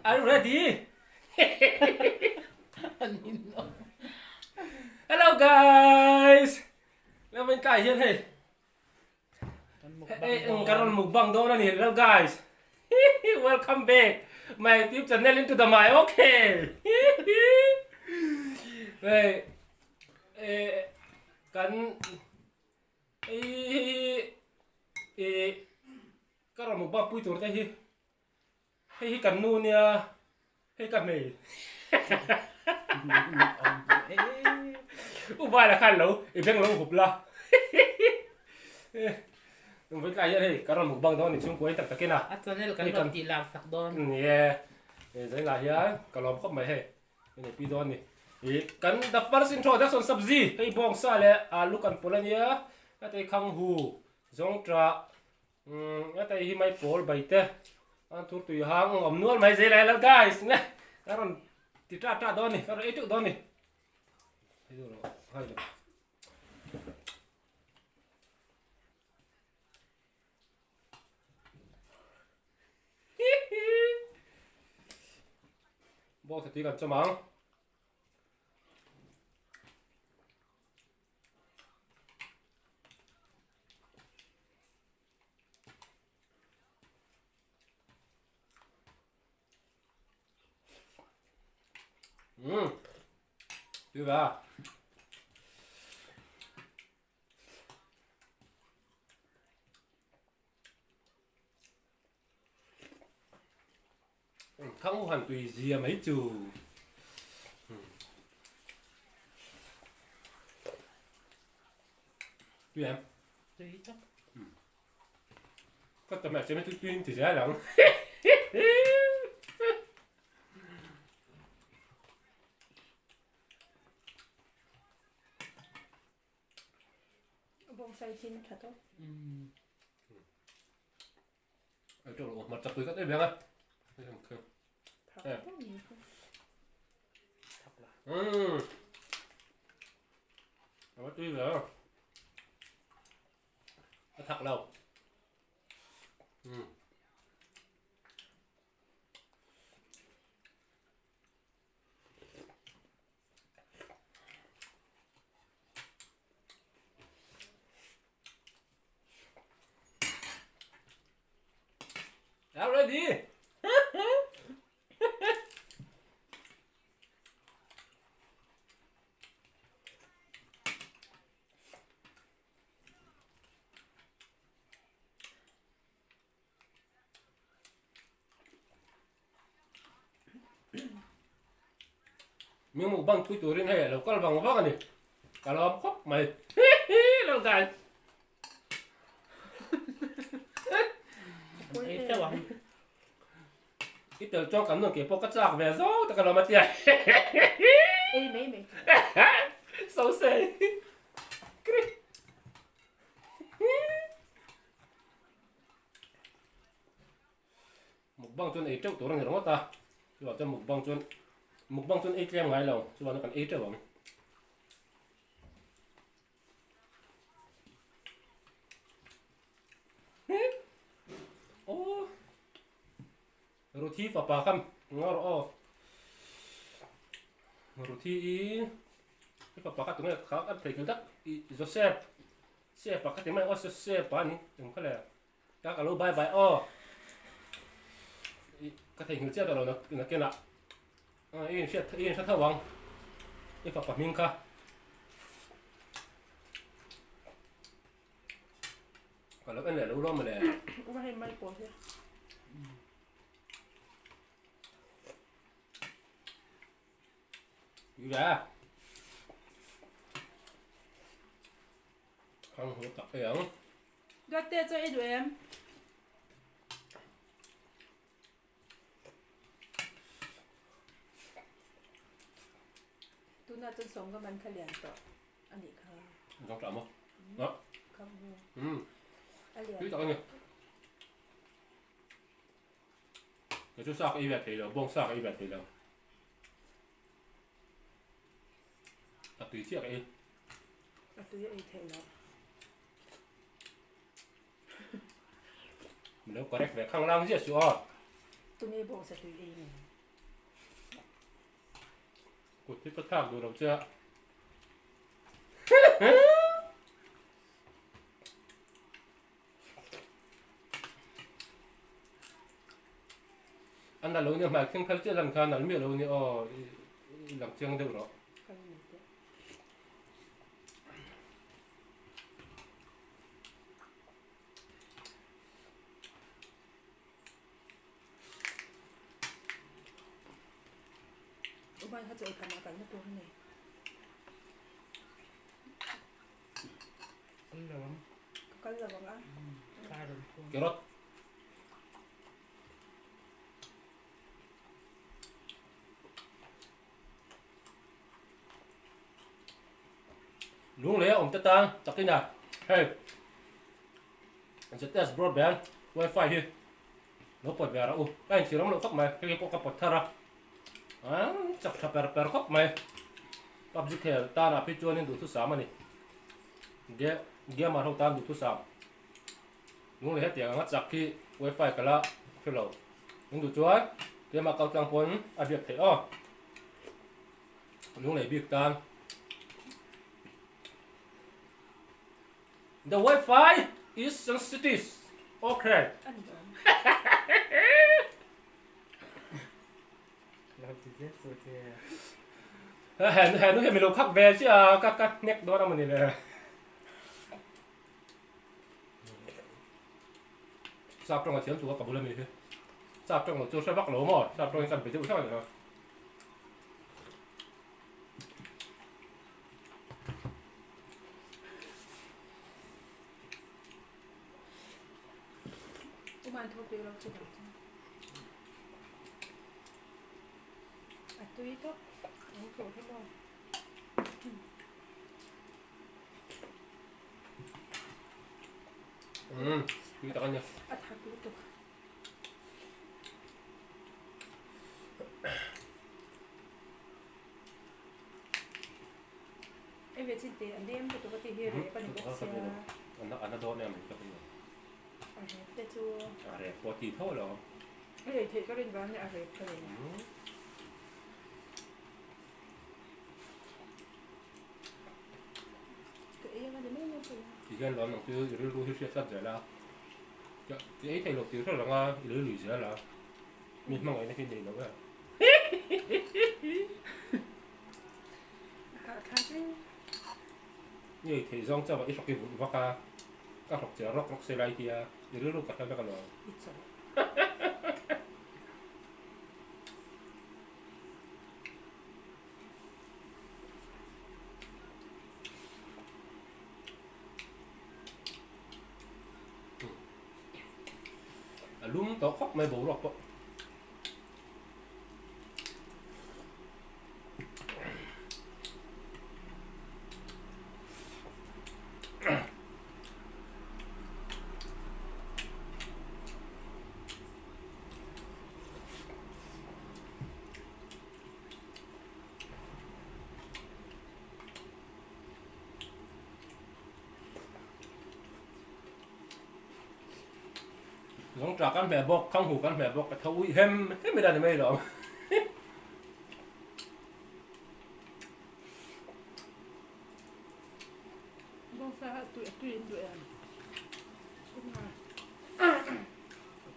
Are you ready? Hello guys! Lamain tlai hian hei kan rawn mukbang dawn a ni hello guys welcome back my youtube channel into the my okay hei kan hei ka rawn mukbang pui tur te hi Hei hi kan nu nia, hei ka hmei. U Vaila khan lo i beng lo hup la. Vawi tlai hian hei kan rawn mukbang dawn a ni chhungkua hi tak takin a. A channel kan rawn tih lar sak dawn. Ni e, zainah hian ka lawm khawp mai hei, hei nei pi dawn a ni. Ih kan the first introduction sabzi hei bawngsa leh alu kan pawlh a nia, heta hi khanghu zawngṭah Umm heta hi mai pawl bai te an thur tui hang ang awm nual mai zel a hello guys nge ka rawn ti ta ta dawn ni ka rawn ei teuh dawn ni hei chu rawh hai lo bawk tui kan chawm ang. Ừ. Được à? Khang hoàn tùy gì mấy trừ. Tùy em. Tùy chắc. Ka tawmeh chu tui tui ti zel ang. Bawngsai chin tha tawp. Ai tawh lo hmarcha pui ka tei beng a. Umm. Nó tui rồi. A thak lo. Umm. Out ready. Mi mukbang thui turin hei lo kal vang vang a ni. Ka lawm khawp mai. Lo dai. Ei teuh ang. I tel chuan kan nun ke pawh ka chak ve zo tak a lawm a tia. Ei mai mai. So say. Kri. Mukbang chuan ei teuh tur a ni ringawt a, chuvang chuan mukbang chuan mukbang chuan ei tlem ngai lo, chuvang chuan kan ei teuh ang. Aw Ruthi fapa kha ngaw rawh aw Ruthi i i fapa kha tunge kha kan thei thil tak i Joseph Sepa ka ti mai aw Sepa ni eng kha le ka ka lo bye bye aw ka theihnghilh chiah tawh lo nakinah i inhriat i inhre tho ang i fapa hming kha ka lo en leh lo lawm le Ua hei mai pawh hi. Ra. Khang hu tak ei ang. Duatte chu ei duh em? Tunah chuan sawmga man kha lian tawh a nih kha. Zawng tah maw? Đó. Khang hu. Ừ. A lian. Tui tak a ni. Kei chu sa ka ei ve thei lo, bawng sa ka ei ve thei lo. A tui chiah ka ei. A tui a ei theih loh. Min lo correct ve khang lang ziah suh aw. Tunge bawng sa tui ei nge? Kut hi ka thlak duh lo che a. A nalh lo nia hmai thleng phel chiah lan kha a nalh miah lo nia aw i lang chiang deuh rawh. Uban kha chu ei kamah kalna tur a ni. Kal lo ang. Ka kal lo ang a. Ka rawn phung. Carrot. Lung lei a awm te tan takin a hei ZS broadband wifi hi lo pawt ve rawh u ka inchhir awm loh khawp mai hei pawh ka pawt thar a chak tha per per khawp mai PUBG khel tan ah phei chuanin duhthusam a ni gamer ho tan duhthusam lung lei hetiang anga chak hi wifi ka la hre lo in duh chuan keimah kal tlang pawn a biak theih aw lung lei bik tan. The wifi is sensitive okay. He he nu hi mi lo khak ve chi a ka ka hnek dawn a mawni le. Sap tawng a thiam chu ka bul a mi hi. Sap tawng lo chu hre vak lo maw? Sap tawng hi kan be deuh hlek a ni a. Uman tho pe lo chu dang chu. A tui tawp. Ang tho hi maw. Tui tak a ni. A thak lutuk. Ei ve chin te a nem lutuk a ti hi rep a ni bawk sia. A na dawn em ka ti. A rep te chu. A rep pawh ti tho lo. A ei theih ka rin vang nia a rep ka lei. Ka ei anga ni mai mai pawh. Ti hian lawm ang chu i rilru hi hriat tlat zel a. Ti ei thei lo tih hrelh anga i lo lui zel a. Mi hmangaihna hi nei lo e. I ei theih zawng chauh a i hrawk i vulh vak a, ka hrawk che rawk rawk se lai tia i rilru ka hre vek alawm. A lum tawh khawp mai boruak pawh. Zawngṭah kan hmeh bawk, khanghu kan hmeh bawk, ka tho uih hem hem ila ni mai lo. Bawngsa kha tui a tui in duh em?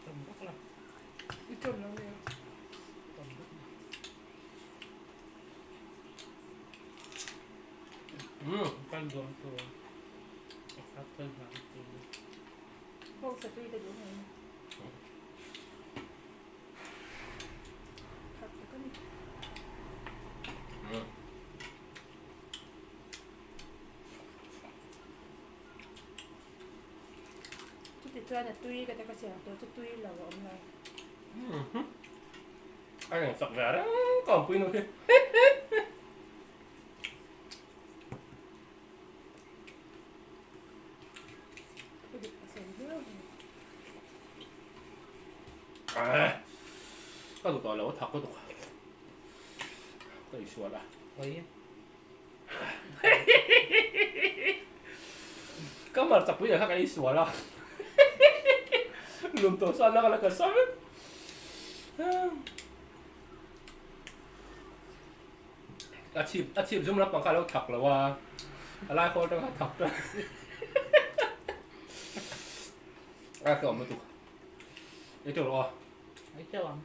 Chawm bawk la. I chawm lo nia. Chawm bawk la. Kan dawn tur a sap phel hna ang ti. Bawk sa tui ka duh ngei. Thak tak a ni. Chuti chuan a tui ka ta ka siam tawh chu tui lo a awm lo. A rawn chak ve reng ka awmpui nu hi. Ka duh tawh lo a thak lutuk ka insual a. Ka hmarcha pui ah kha ka insual a lum tawh chuan a la ka sa vek. A chhip a chhip zum lampang kha a lo thak lo a, a lai hawl tang kha a thak tan. A ka awm lutuk. Ei teuh rawh aw. Ei teuh ang.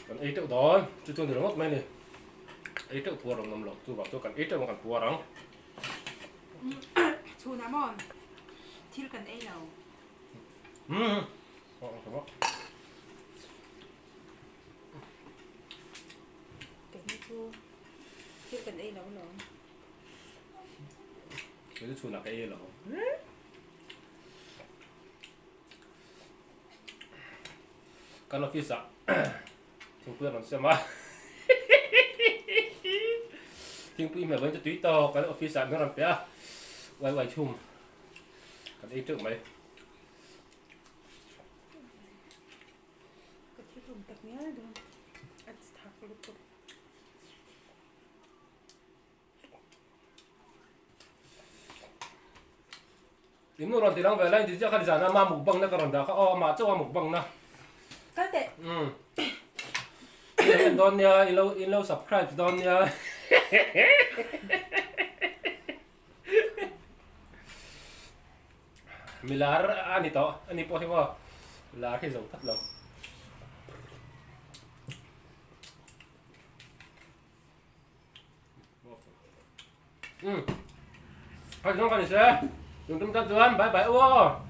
Kan ei teuh dawn, chu chu ni ringawt mai a ni. Ei teuh puar awm awm lo, chuvang chu kan ei teuh ang kan puar ang. Chhunah maw thil kan ei lo. Umm. Aw aw tawh. Keini chu thil kan ei lo lawm. Kei chu chhunah ka ei lo. Kan office ah thingpui a rawn sem a thingpui hmel vawiin chu tui tawk kan office ah min rawn pe a uai uai thum kan ei teuh mai. Ka thil tum tak ngial dawn a thak lutuk. In nu rawn ti lang ve la inti chiah kha nizan a ama mukbang na ka rawn dah kha aw amah chauh a mukbang na. Kal teh. Umm. In lo en dawn nia in lo in lo subscribe dawn nia. Milar a ni tawh ani pawh hi maw lar hi zo tlat lo. Umm. Hei zawng ka ni se. Tun tum tan chuan bye bye aw.